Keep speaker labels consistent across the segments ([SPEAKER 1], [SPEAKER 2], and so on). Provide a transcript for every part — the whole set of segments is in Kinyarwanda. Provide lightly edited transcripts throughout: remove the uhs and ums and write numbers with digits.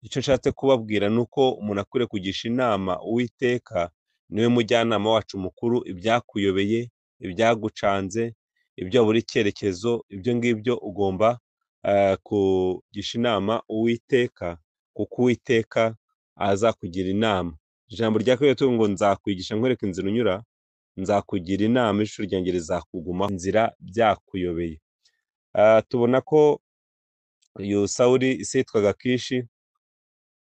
[SPEAKER 1] Icyo nshatse kubabwira ni uko umuntu akwiriye kugisha inama Uwiteka, niwe mujyanama wacu mukuru, ibyakuyobeye, ibyagucanze, ibyo wabura icyerekezo, ibyo ngibyo ugomba kugisha inama Uwiteka, kuko Uwiteka azakugira inama. Ijambo rya kabiri tuvuga ngo nzakwigisha nkwereke inzira unyura, nzakugira inama, ijisho ryanjye rizakuguma inzira byakuyobeye. Tubona ko uyu Sawuli ise yitwaga Kishi,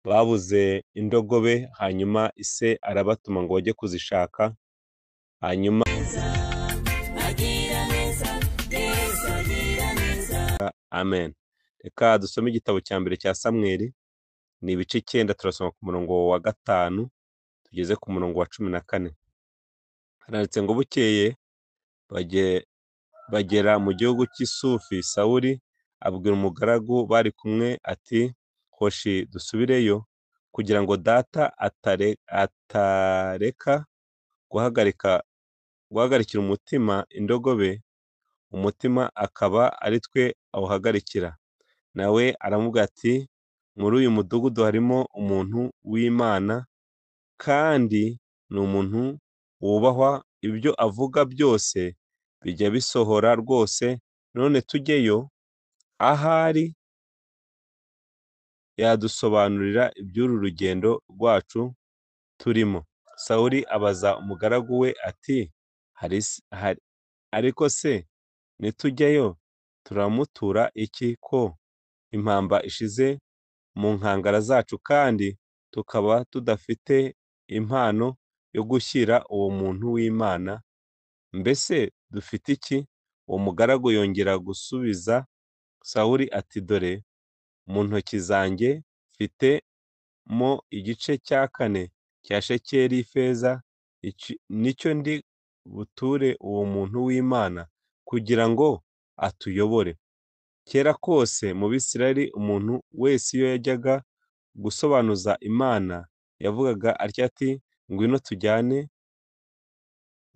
[SPEAKER 1] babuze indogobe, hanyuma ise arabatuma ngo bajye kuzishaka, hanyuma
[SPEAKER 2] Agira neza, Yesu agira neza.
[SPEAKER 1] Amen. Reka dusome igitabo cya mbere cya Samweli, ni ibice 9, turasoma ku murongo wa 5 tugeze ku murongo wa 14. Haranditse ngo bukeye bagera mu gihugu cy'Isufi, Sawuli abwira umugaragu bari kumwe ati hoshi dusubireyo kugira ngo data atareka guhagarikira umutima indogobe, umutima akaba ari twe awuhagarikira. Nawe aramubwira ati muri uyu mudugudu harimo umuntu w'Imana, kandi ni umuntu wubahwa, ibyo avuga byose bijya bisohora rwose, none tujyeyo ahari yadusobanurira iby'uru rugendo rwacu turimo. Sawuli abaza umugaragu we ati ariko se nitujyayo turamutura iki ko impamba ishize mu nkangara zacu, kandi tukaba tudafite impano yo gushyira uwo muntu w'Imana? Mbese dufite iki? Uwo mugaragu yongera gusubiza Sawuli ati dore mu ntoki zanjye mfite mo igice cya 4 cya shekeli y'ifeza, nicyo ndi buture uwo muntu w'Imana kugira ngo atuyobore. Kera kose mu Bisirayeli umuntu wese iyo yajyaga gusobanuza Imana yavugaga atya ati ngwino tujyane,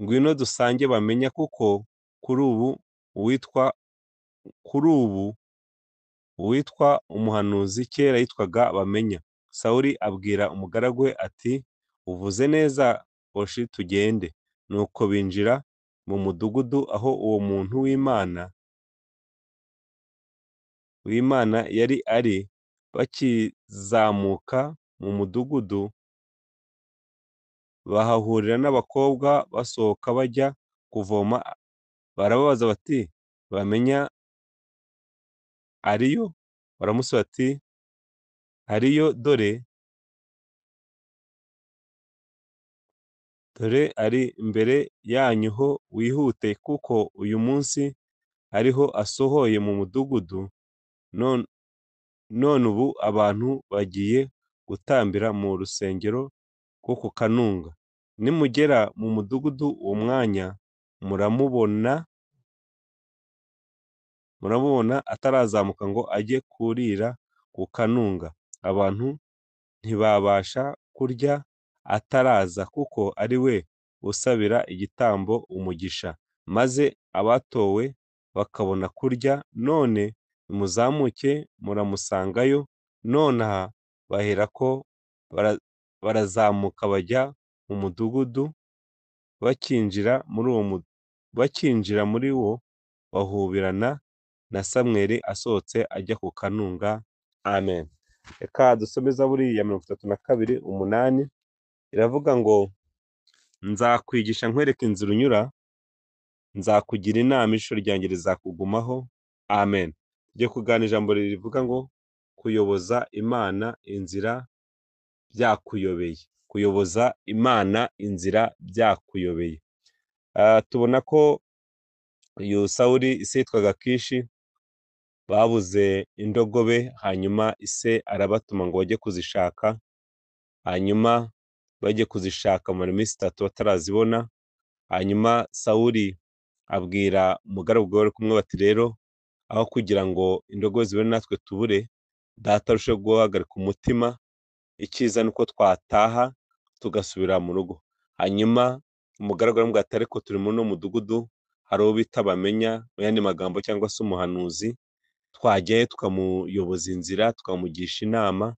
[SPEAKER 1] ngwino dusange bamenya, kuko kuri ubu uwitwa umuhanuzi kera yitwaga Bamenya. Sawuli abwira umugaragu we ati uvuze neza, hoshi tugende. Nuko binjira mu mudugudu aho uwo muntu w'Imana yari ari. Bakizamuka mu mudugudu bahahurira n'abakobwa basohoka bajya kuvoma, barababaza bati Bamenya ariyo? Baramusubiza ati ariyo, dore ari imbere yanyu, ho wihute, kuko uyu munsi ariho asohoye mu mudugudu. None ubu abantu bagiye gutambira mu rusengero rwo ku kanunga. Nimugera mu mudugudu uwo mwanya muramubona atarazamuka ngo ajye kurira ku kanunga. Abantu ntibabasha kurya ataraza, kuko ari we usabira igitambo umugisha, maze abatowe bakabona kurya. None nimuzamuke muramusangayo. Nonaha baherako barazamuka bajya mu mudugudu, bakinjira muri wo bahubirana na Samweli asohotse ajya ku kanunga. Amen. Reka dusome Zaburi ya 32:8, iravuga ngo nzakwigisha nkwereke inzira unyura, nzakugira inama, ijisho ryanjye rizakugumaho. Amen. Tugiye kuganira ijambo rivuga ngo kuyoboza Imana inzira byakuyobeye. Kuyoboza Imana inzira byakuyobeye. Tubona ko uyu Sawuli ise yitwaga Kishi, babuze indogobe, hanyuma ise arabatuma ngo bajye kuzishaka, hanyuma bajye kuzishaka mu minsi 3 batarazibona. Hanyuma Sawuli abwira umugaragu we kumwe bati rero aho kugira ngo indogobe zibone natwe tubure, data arusheho guhagarika umutima, icyiza nuko twataha tugasubira mu rugo. Hanyuma umugaragu aramubwira ati ariko turi muri uno mudugudu hari uwo bita Bamenya, mu yandi magambo cyangwa se umuhanuzi, twajyayo tukamuyoboza inzira, tukamugisha inama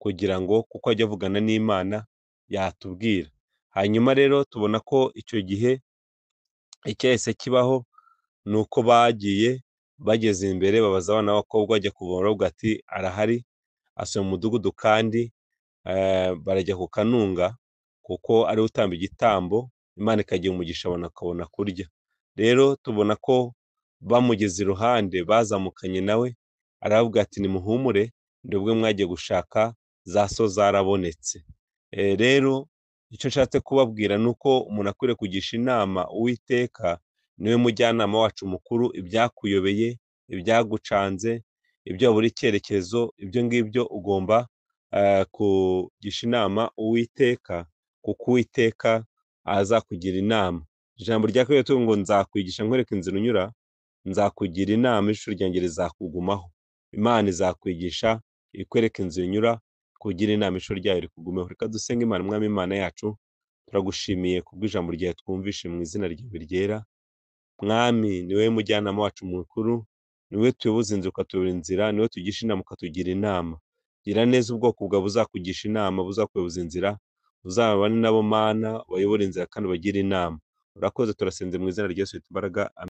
[SPEAKER 1] kugira ngo kuko ajya avugana n'Imana yatubwira. Hanyuma rero tubona ko icyo gihe icyahise kibaho ni uko bagiye bageze imbere babaza abana b'abakobwa bajya kuvoma, baravuga ati arahari, asoma mu mudugudu kandi barajya ku kanunga kuko ariwe utamba igitambo, Imana ikagira umugisha abantu bakabona kurya. Rero tubona ko bamugeze iruhande bazamukanye nawe, aravuga ati nimuhumure ndebwe mwagiye gushaka za so zarabonetse. Rero icyo nshatse kubabwira ni uko umuntu akwiriye kugisha inama Uwiteka, niwe mujyanama wacu mukuru, ibyakuyobeye, ibyagucanze, ibyo wabura icyerekezo, ibyo ngibyo ugomba kugisha inama Uwiteka, kuko Uwiteka azakugira inama. Ijambo rya kabiri tuvuga ngo nzakwigisha nkwereke inzira unyura, nzakugira inama ijisho ryanjye rizakugumaho. Imana izakwigisha ikwereke inzira unyura, kugira inama ijisho ryayo rikugumeho. Reka dusenge Imana. Mwami Imana yacu, turagushimiye kubw'ijambo ryawe twumvishe mu izina ryawe ryera. Mwami ni wowe mujyanama wacu mukuru, ni wowe tuyoboza inzira ukatuyobora inzira, ni wowe tugisha inama ukatugira inama. Gira neza ubwoko bwawe buzakugisha inama, buzakuyoboza inzira, uzabane nabo Mana, bayobore inzira kandi ubagire inama. Urakoze, turasenze mu izina rya Yesu imbaraga.